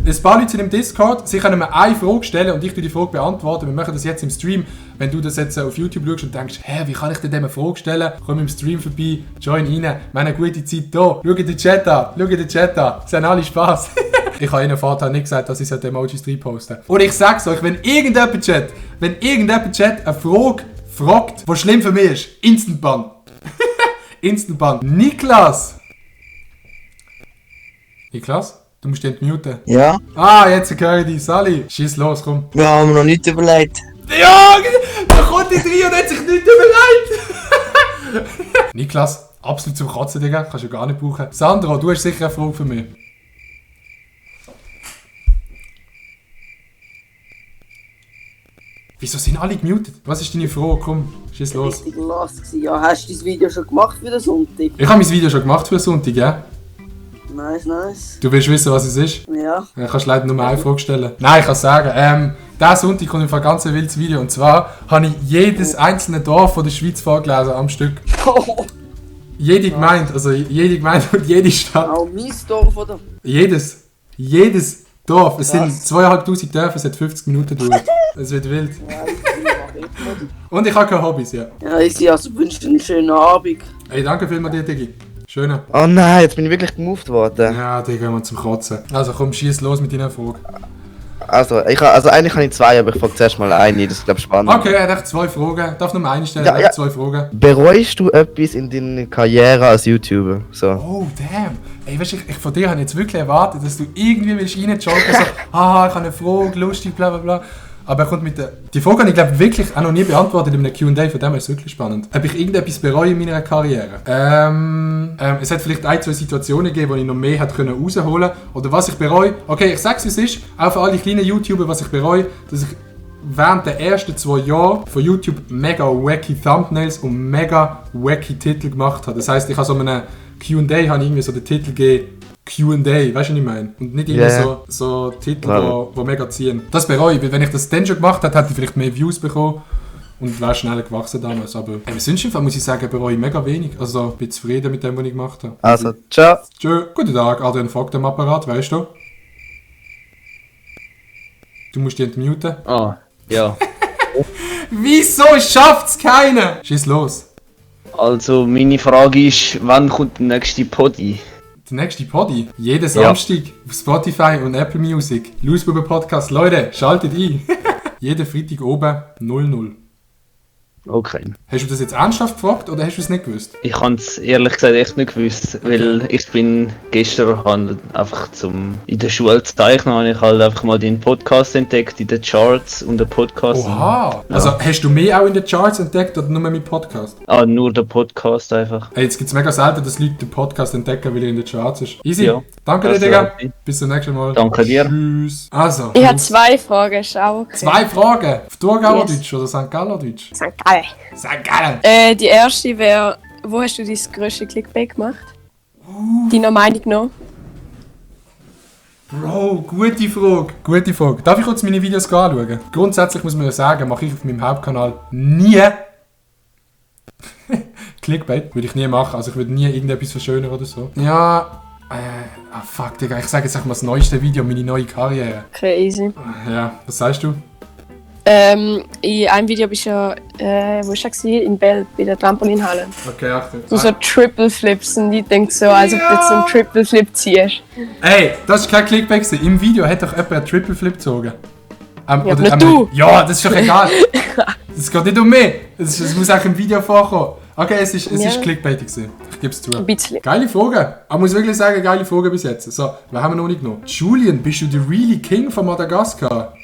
ein paar Leute sind im Discord, sie können mir eine Frage stellen und ich tue die Frage beantworten. Wir machen das jetzt im Stream. Wenn du das jetzt auf YouTube schaust und denkst, wie kann ich dir dem eine Frage stellen? Komm im Stream vorbei, join rein, wir haben eine gute Zeit hier. Schau den Chat an, sie haben alle Spass. Ich habe ihnen vorher nicht gesagt, dass ich Emojis reinposten. Und ich sag's euch, wenn irgendjemand Chat eine Frage fragt, die schlimm für mich ist, Instant Ban. Instant Ban. Niklas, du musst dich muten. Ja? Jetzt höre ich dich. Sally, schieß los, komm. Wir haben noch nicht überlegt. Ja, da kommt die rein und hat sich nicht überlegt. Niklas, absolut zum Kotzen, Digga. Kannst du gar nicht brauchen. Sandro, du hast sicher eine Frage für mich. Wieso sind alle gemutet? Was ist deine Frage? Komm, schieß los. Richtig lost gewesen. Ja, hast du das Video schon gemacht für den Sonntag? Ich habe mein Video schon gemacht für den Sonntag, ja? Nice. Du willst wissen, was es ist? Ja. Du kannst leider nur eine Frage stellen. Nein, ich kann sagen, diesen Sonntag kommt ein ganz wildes Video. Und zwar habe ich jedes einzelne Dorf von der Schweiz vorgelesen am Stück. Jede Gemeinde und jede Stadt. Auch mein Dorf, oder? Jedes Dorf. Es sind 2500 Dörfer, es hat 50 Minuten gedauert. Es wird wild. Und ich habe keine Hobbys, ja. Ja, ich wünsche dir einen schönen Abend. Ey, danke vielmals dir, Digi. Schöner. Oh nein, jetzt bin ich wirklich gemoved worden. Ja, Digga, gehen wir zum Kotzen. Also komm, schieß los mit deiner Frage. Also eigentlich habe ich zwei, aber ich frage zuerst mal eine, das ist glaube ich spannend. Okay, er hat 2 Fragen. Darf nur eine stellen? Ja, ja. 2 Fragen. Bereust du etwas in deiner Karriere als YouTuber? So. Oh, damn. Ey, weißt du, ich von dir habe jetzt wirklich erwartet, dass du irgendwie willst reinjoggen, so, ich habe eine Frage, lustig, bla bla bla. Aber er kommt mit der... Die Frage habe ich glaube wirklich auch noch nie beantwortet in einem Q&A, von dem her ist es wirklich spannend. Ob ich irgendetwas bereue in meiner Karriere? Es hat vielleicht 1, 2 Situationen gegeben, wo ich noch mehr hätte rausholen können. Oder was ich bereue. Okay, ich sage es, wie es ist. Auch für alle kleinen YouTuber, was ich bereue, dass ich während der ersten 2 Jahre von YouTube mega wacky Thumbnails und mega wacky Titel gemacht habe. Das heisst, ich habe so einem Q&A habe ich irgendwie so den Titel gegeben, Q&A, weißt du, was ich meine? Und nicht immer so Titel, die mega ziehen. Das bereue ich, weil wenn ich das dann schon gemacht hätte, hätte ich vielleicht mehr Views bekommen und wäre schneller gewachsen damals. Aber sonst im Fall muss ich sagen, bereue ich mega wenig. Also ich bin zufrieden mit dem, was ich gemacht habe. Also, ciao. Tschö. Guten Tag, Adrian Vogt am Apparat, weißt du? Du musst dich entmuten. Ja. Wieso schafft's keiner? Schieß los. Also, meine Frage ist, wann kommt der nächste Poddy? Der nächste Poddy? Jeden Samstag auf Spotify und Apple Music. Lausbuben Podcast, Leute, schaltet ein. Jeden Freitag oben 00. Okay. Hast du das jetzt ernsthaft gefragt oder hast du es nicht gewusst? Ich habe es ehrlich gesagt echt nicht gewusst, weil ich bin gestern einfach in der Schule zu zeichnen, habe ich halt einfach mal den Podcast entdeckt, in den Charts und den Podcast. Oha! Ja. Also hast du mehr auch in den Charts entdeckt oder nur mit Podcast? Nur den Podcast einfach. Hey, jetzt gibt es mega selten, dass Leute den Podcast entdecken, weil er in den Charts ist. Easy. Ja. Danke dir, Digga. Bis zum nächsten Mal. Danke dir. Tschüss. Also. Ich habe 2 Fragen, schau. Okay. 2 Fragen? Auf Thurgauer Deutsch oder St. Galler Deutsch? St. Gallen. St. Gallen. Die erste wäre, wo hast du dein grösste Clickbait gemacht? Deiner Meinung nach? Bro, gute Frage. Darf ich kurz meine Videos anschauen? Grundsätzlich muss man ja sagen, mache ich auf meinem Hauptkanal nie Clickbait. Würde ich nie machen, also ich würde nie irgendetwas verschönern oder so. Ja, fuck, Digga, ich sage jetzt einfach mal das neueste Video, meine neue Karriere. Okay, easy. Ja, was sagst du? In einem Video bist du ja, wo war das? In Bell, bei der Trampolinhalle. Okay, Achtung. So Triple Flips und ich denke so, als ob du jetzt einen Triple Flip ziehst. Ey, das ist kein Clickbait gewesen. Im Video hat doch jemand einen Triple Flip gezogen. Ja, oder nicht du! Ja, das ist doch egal. Es geht nicht um mich. Es muss auch im Video vorkommen. Okay, es ist Clickbait gewesen. Ich gebe es zu. Ein bisschen. Geile Frage. Ich muss wirklich sagen, geile Frage bis jetzt. So, wen haben wir noch nicht genommen? Julian, bist du der really King von Madagaskar?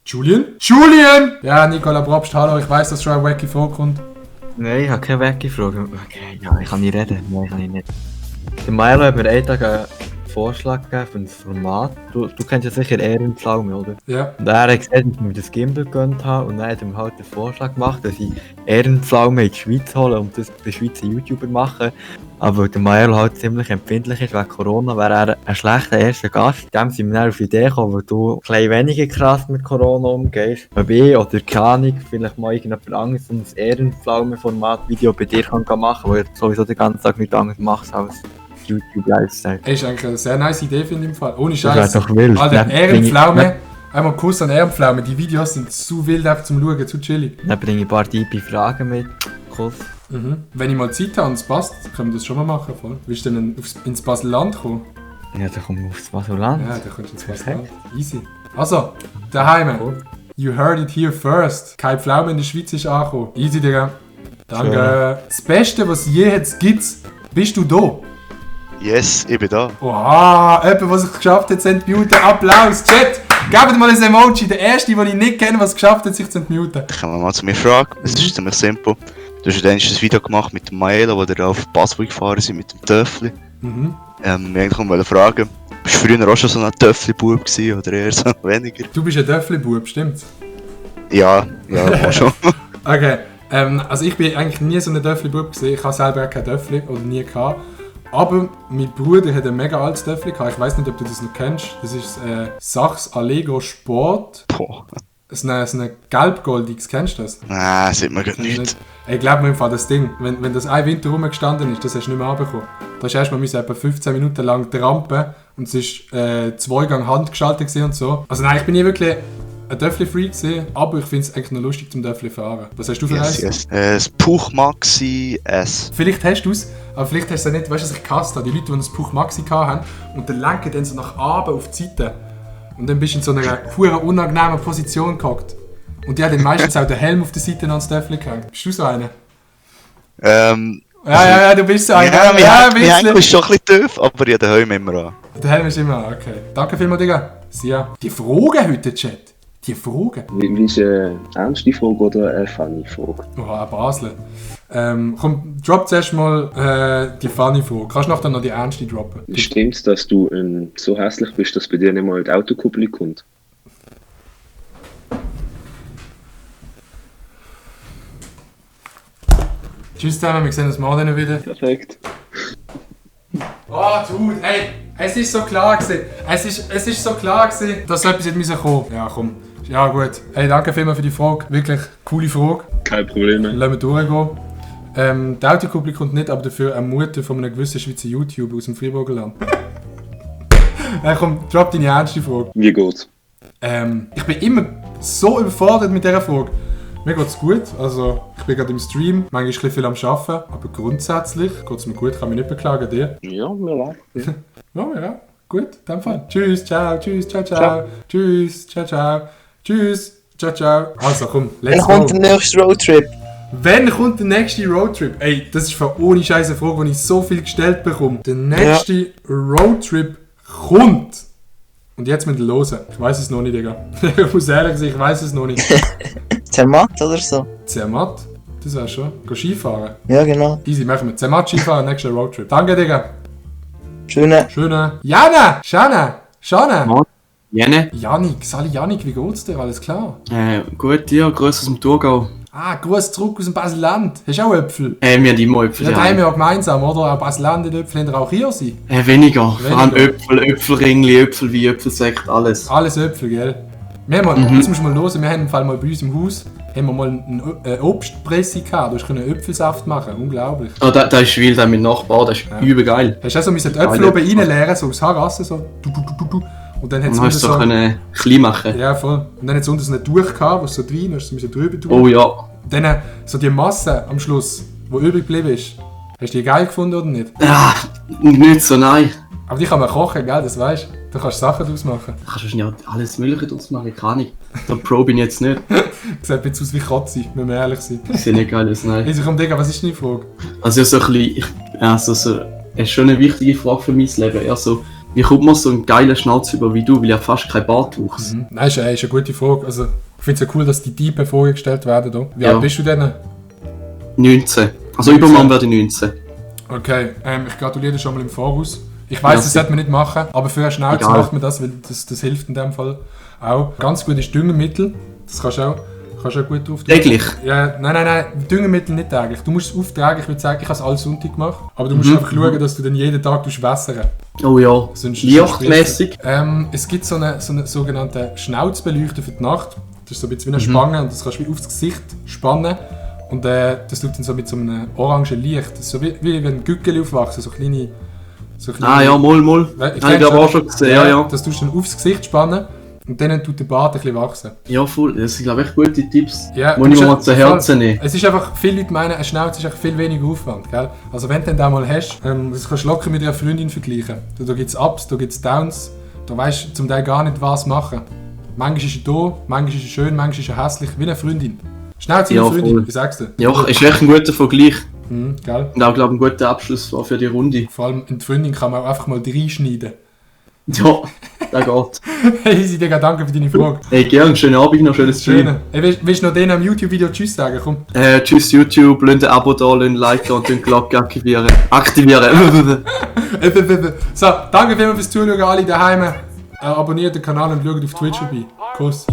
Julian? Ja, Nicola Probst, hallo, ich weiss, dass schon eine wacky Frage kommt. Nein, ich habe keine wacky Frage. Okay, ja, ich kann nicht reden. Nein, kann ich nicht. Der Milo hat mir einen Tag einen Vorschlag gegeben für ein Format. Du kennst ja sicher Ehrenpflaume, oder? Ja. Und er hat gesagt, dass ich mir das Gimbal gegönnt habe und dann hat er mir halt den Vorschlag gemacht, dass ich Ehrenpflaume in die Schweiz hole und das bei Schweizer YouTuber mache. Aber weil der Milo halt ziemlich empfindlich ist wegen Corona, wäre er ein schlechter erster Gast. Dem sind wir dann auf die Idee gekommen, weil du ein bisschen weniger krass mit Corona umgehst. Ob ich oder keine Ahnung, vielleicht mal irgendjemand anderes so ein Ehrenpflaume-Format-Video bei dir kann machen, weil du sowieso den ganzen Tag nichts anderes machst als YouTube-Lifestyle. Ist eigentlich eine sehr nice Idee, finde ich im Fall. Ohne Das wäre Scheiß. doch wild. Alter, Dann Ehrenpflaume. Einmal Kuss an Ehrenpflaume. Die Videos sind zu wild einfach zum Schauen, zu chillig. Dann bringe ich ein paar tiefe Fragen mit. Kuss. Wenn ich mal Zeit habe und es passt, können wir das schon mal machen. Voll. Willst du denn ins Baselland kommen? Ja, dann kommen wir aufs Baselland. Ja, dann kommst du ins Baselland. Easy. Also, daheim. You heard it here first. Keine Pflaume in der Schweiz ist angekommen. Easy, Digga. Danke. Schön. Das Beste, was je jetzt gibt, bist du da. Yes, ich bin da. Oha, jemand, der es geschafft hat, zu entmuten. Applaus, Chat! Gebt mal ein Emoji. Der erste, den ich nicht kenne, der es geschafft hat, sich zu entmuten. Kommen wir mal zu meiner Frage. Es ist ziemlich simpel. Du hast ja dann ein Video gemacht mit dem Maelo, wo wir auf Basel gefahren sind mit dem Töffli. Eigentlich wollte fragen, bist du früher auch schon so ein Töffli-Bub gewesen oder eher so weniger? Du bist ein Töffli-Bub, stimmt's? Ja, auch schon. Okay, also ich bin eigentlich nie so ein Töffli-Bub gewesen. Ich habe selber auch kein Töffli oder nie gehabt. Aber mein Bruder hat ein mega altes Töffli gehabt. Ich weiß nicht, ob du das noch kennst. Das ist Sachs Allegro Sport. Boah. So ein gelb-goldiges, kennst du das? Nein, sieht man gar nicht. Ich glaube mir im Fall, das Ding, wenn das ein Winter rumgestanden ist, das hast du nicht mehr runtergekommen. Da hast du erstmal etwa 15 Minuten lang trampen und es war 2 Gang handgeschaltet gewesen und so. Also nein, ich bin nie wirklich ein Töffli-Freak gewesen, aber ich finde es eigentlich noch lustig zum Töffli fahren. Was hast du für eins? Yes. Das Puch Maxi S. Vielleicht hast du es, aber vielleicht hast du es nicht. Weißt du, was ich gehasst habe? Die Leute, die das Puch Maxi hatten und dann lenken dann so nach oben auf die Seite. Und dann bist du in so einer pure unangenehmen Position gehockt. Und die hat dann meistens auch den Helm auf der Seite ans Töffli gehängt. Bist du so einer? Ja, du bist so einer. Ja, mein Henkel ist schon ein bisschen tief, aber ich habe den Helm immer an. Der Helm ist immer an, okay. Danke vielmals, Digga. Sia. Die Fragen heute, Chat. Die Fragen. Wie ist eine ernste Frage oder eine funny Frage? Oha, ein Basler. Komm, drop zuerst mal die funny Frage. Kannst du nachher noch die ernste droppen? Stimmt's, dass du so hässlich bist, dass bei dir nicht mal die Autokupplung kommt? Tschüss zusammen, wir sehen uns morgen wieder. Perfekt. Oh, Dude, ey, es ist so klar gewesen. Es ist so klar gewesen, dass so etwas hätte kommen müssen. Ja, komm. Ja, gut. Hey, danke vielmals für die Frage. Wirklich coole Frage. Kein Problem. Lassen wir durchgehen. Die Autokupplung kommt nicht, aber dafür eine Mutter von einem gewissen Schweizer YouTuber aus dem Freiburgerland. Hey, komm, drop deine ernste Frage. Wie geht's? Ich bin immer so überfordert mit dieser Frage. Mir geht's gut, also ich bin gerade im Stream, manchmal ein bisschen viel am Arbeiten, aber grundsätzlich geht's mir gut, kann mich nicht beklagen, dir? Ja, mir leid. Ja, gut, in dem Fall. Tschüss, ciao, tschüss, ciao, ciao, tschüss, ciao, ciao, tschüss, ciao, ciao. Also komm, let's go. Wann kommt der nächste Roadtrip? Wann kommt der nächste Roadtrip? Ey, das ist für ohne Scheiß eine Frage, die ich so viel gestellt bekomme. Der nächste Roadtrip kommt. Und jetzt mit dem Losen. Ich weiß es noch nicht, Digga. Ich muss ehrlich sagen, ich weiß es noch nicht. Zermatt oder so? Zermatt? Das wär's schon. Geh Skifahren. Ja, genau. Easy, machen wir. Zermatt Skifahren, nächster Roadtrip. Danke, Digga. Schöne. Jana! Shana! Jene? Janik, Sali Janik, wie geht's dir? Alles klar? Gut, dir, grüß aus dem Thurgau. Ah, Gruß zurück aus dem Baselland. Hast du auch Äpfel? Wir haben immer Äpfel. Ja, da haben wir ja gemeinsam, oder? Auch Baselland und Äpfel, haben auch hier sein? Weniger. Vor allem Äpfel, Äpfelringli, Äpfel wie Äpfelsekt, alles. Alles Äpfel, gell? Wir haben jetzt musst du mal hören, wir haben im Fall mal bei uns im Haus haben wir mal eine Obstpresse gehabt, du konntest Äpfelsaft machen, unglaublich. Oh, da ist wild, mein Nachbar, das ist übel geil. Hast du auch so die Äpfel oben reinleeren, so aus Harasse, so und dann hat es hast du so klein machen. Ja, voll. Und dann hat es unten so ein Tuch gehabt, was so drin hast, du drüber tun. Oh ja. Dann so die Masse am Schluss, die übrig geblieben ist. Hast du die geil gefunden oder nicht? Ja, nicht so, nein. Aber die kann man kochen, gell, das weißt du. Da kannst du Sachen draus machen. Da kannst du wahrscheinlich auch alles Mögliche draus machen, keine Ahnung. Der Pro bin ich jetzt nicht. Sieht ein bisschen aus wie Kotze, wenn wir ehrlich sind. Das sieht nicht geil aus, nein. Also komm, Digga, was ist deine Frage? Also so ein bisschen, ist schon eine wichtige Frage für mein Leben. Eher so, wie kommt man so einen geilen Schnauz über wie du, weil ich fast kein Bartwuchs. Nein, ist eine gute Frage. Also, ich finde es ja cool, dass die tiefen Fragen gestellt werden. Da. Wie alt bist du denn? 19. Also übermorgen werde ich 19. Okay, ich gratuliere dir schon mal im Voraus. Ich weiss, das sollte man nicht machen, aber für eine Schnauze macht man das, weil das hilft in dem Fall auch. Ganz gut ist Düngemittel. Das kannst du auch gut drauf tun. Täglich? Ja, nein, Düngemittel nicht täglich. Du musst es auftragen, ich würde sagen, ich habe es alle Sonntag gemacht. Aber du musst einfach schauen, dass du dann jeden Tag wässern. Oh ja, lichtmäßig. Es gibt so eine sogenannte Schnauzbeleuchter für die Nacht. Das ist so ein bisschen wie eine Spange und das kannst du wie aufs Gesicht spannen. Und das tut dann so mit so einem orangen Licht. Das ist so wie wenn Gückel aufwachsen, so So ja, moll. Habe ich glaube auch schon gesehen, ja. Das tust du dann aufs Gesicht spannen und dann tut der Bart ein bisschen wachsen. Ja, voll. Das sind, glaube ich, gute Tipps. Ja, muss ich mir mal zu Herzen nehmen. Es ist einfach, viele Leute meinen, eine Schnauze ist einfach viel weniger Aufwand, gell? Also wenn du den da mal hast, das kannst du locker mit einer Freundin vergleichen. Da gibt es Ups, da gibt es Downs, da weißt du zum Teil gar nicht, was machen. Manchmal ist er da, manchmal ist er schön, manchmal ist er hässlich, wie eine Freundin. Schnauze wie eine Freundin, voll. wie sagst du? Ja, ist echt ein guter Vergleich. Gell? Und auch, glaube ich, ein guter Abschluss war für die Runde. Vor allem in die Freundin kann man auch einfach mal reinschneiden. Ja, der geht. Hey, Easy, Digga, danke für deine Frage. Hey, gern, schönen Abend noch, schönes Stream. Hey, willst du noch denen am YouTube-Video Tschüss sagen? Komm. Tschüss YouTube, lasst ein Abo da, lasst ein Like da und die Glocke aktivieren. So, danke vielmals fürs Zuschauen, alle daheim. Abonniert den Kanal und schaut auf Twitch vorbei. Kuss.